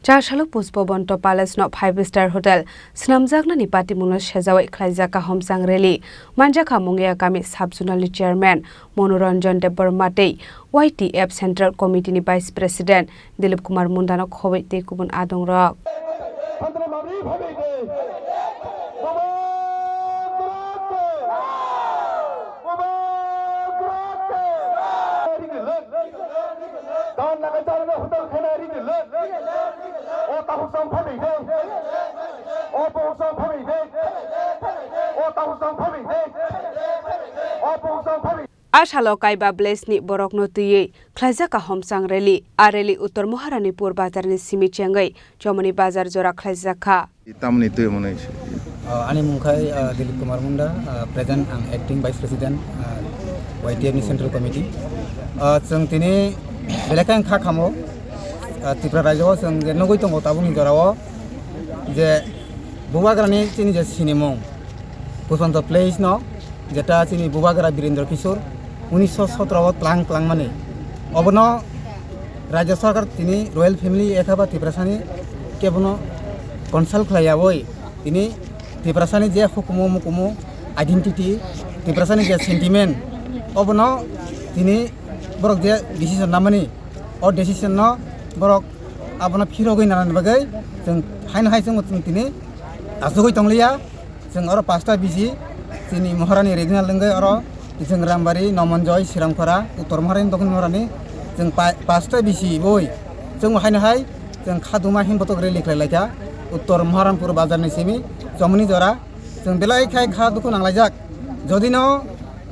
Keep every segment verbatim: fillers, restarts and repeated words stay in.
Chasalo Pushpabanta Palace no five star hotel swnamjaknani patimungno sejawi khlaijak kaham chang rally. Manjakha Mungia kami sub zonal ni chairman Monoranjan Debbarma tei Y T F Central Committee ni Vice President Dilip Kumar Munda no khobwi tei kubun adongrok. A salo Kaiba village ni borokno twiwi khlaijak kaham chang rally. A rally Uttor Maharanipur bazar ni simi chengwi Chomoni bazar jora khlaijakha. Tamni twi mwnwi se. Uh, ani mung khai, uh, Dilip Kumar Munda, uh, present ang acting vice president, uh, Y T F ni central committee. Uh, chwng tini belai khe ang kha khamo, uh, Tripura rajyo o chwng je nugwi tongo tabukni jora o je Bubagrani chini je sinimung Pushpabanta Palace no, jeta chini Bubagra Birendra Kishore unisho sotro o tlang tlang mani. Obono Rajya Sarkar tini Royal Family ekha ba Tiprasani kebono consult khlai yawi tini Tiprasani je hukumu mukumu identity, Tiprasani je sentiment, obono tini borok je decision namani, o decision no borok abono phirogwi nanani bagwi chwng haino hai chwngbo chwng tini achugwi tongliya. Chwng oro pasta bisi chini Maharani regional wngwi oro chwng Rambari, Nomonjoi, Siramkhora, Uttor Maharani, Dokhin Maharani chwng pa-, pasta bisi boi chwng haino hai chwng khaduma hin botok rally khlai laikha Uttor Maharanpur bazar ni simi Chomoni jora. Chwng belai khai kha dukhu nanglaijak. Jodi no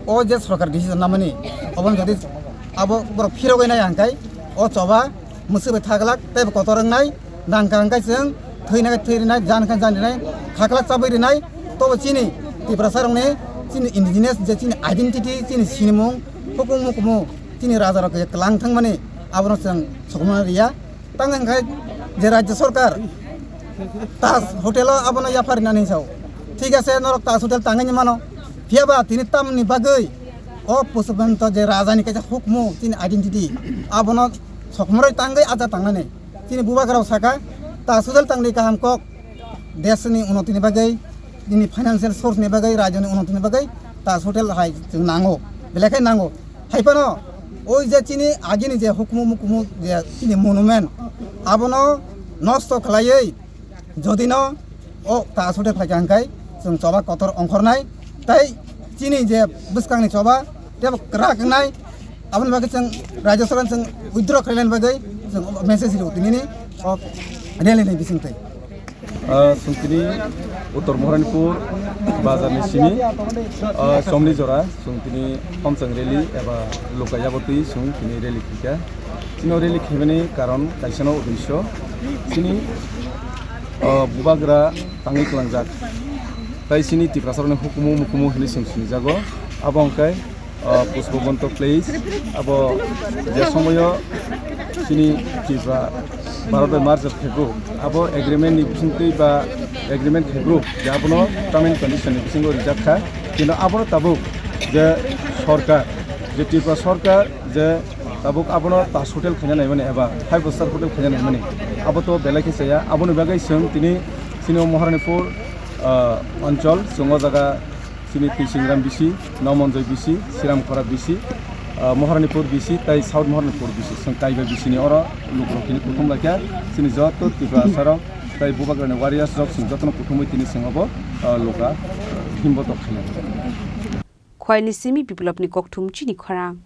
o je sorkar decision namani, obono jodi abo borok phirogwi nai hwnkhai, o choba mwswk bai thaglak, tei bo kotor wngnai, nangkha hwnkhai chwng thwina khe thwi rinai, jan khe jan rinai, khaklak chabwi rinai, tobo chini Tiprasa rokni chini indigenous je chini identity, chini sinimung, hukumu mukumu, chini raja rok je kwlang thangmani, abono chwng sokomorna riya. Tang hwnkhai je Rajya Sarkar Taj Hotel o abono yapharinani sao. Thik ase, norok Taj Hotel tangwi mano. Phiya ba tini tamni bagwi o Pushpabanta je raja ni kaisa hukmu chini identity abono sokmoroi tangwi aja tangnani. Chini bubagrao saka Taj Hotel tangni kaham kok. Desni unoti ni bagwi, nini financial source ni bagwi, rajyoni unoti ni bagwi Taj Hotel hai chwng nango, belai khe nango. Hai phano oi je chini agini je hukumu mukumu je chini monument, abono nosto khlaiwi jodi no o Taj Hotel phaikha hwnkhai chwng choba kotor ongkhornai, tei chini je bwskangni choba tebo kwrak wngnai. Aboni bagwi chwng Rajya Sarkar chwng withdraw khlainani bagwi chwng message rw tinini o rally ni bisingtwi. Ah, chwng tini Uttor Maharanipur bazar ni simi, ah, Chomoni jora chwng tini Homchang rally eba Luka Yaboti chwng tini rally khaikha. Chini rally khaimani karon kaisa no uddesh chini, ah, bubagra tangwi kwlangjak. Tai chini Tiprasa rokni hukumu mukumu hinwi chwng sinijago. Abo hwnkhe ah, Pushpabanta Palace, abo je somoyo chini Tripura Bharat bai merger khaibru, abo agreement ni bisingtwi ba agreement khaibru, je abono term and condition ni bisingo rijak kha, kintu abono tabuk je sorkar, je Tripura sorkar je tabuk abono Taj Hotel khaina naimani eba five star hotel khaina naimani, abo to belai khe chaya, aboni bagwi chwng tini chini o Maharanipur, ah, onchol, chwng o jaga, chini Twisingram bisi, Nomonjoi bisi, Siramkhora bisi, ah, Maharanipur bisi, tei South Maharanipur bisi. Chwng kaiba bisini oro lukurok tini kuthum laikha. Chini joto Tiprasarok tei Bubagrani warriors rok chwng jotono kuthumwi tini chwng obo, ah, luka, ah, himbotok khainai. Khwaini simi Biplopni kokthum chini khorang.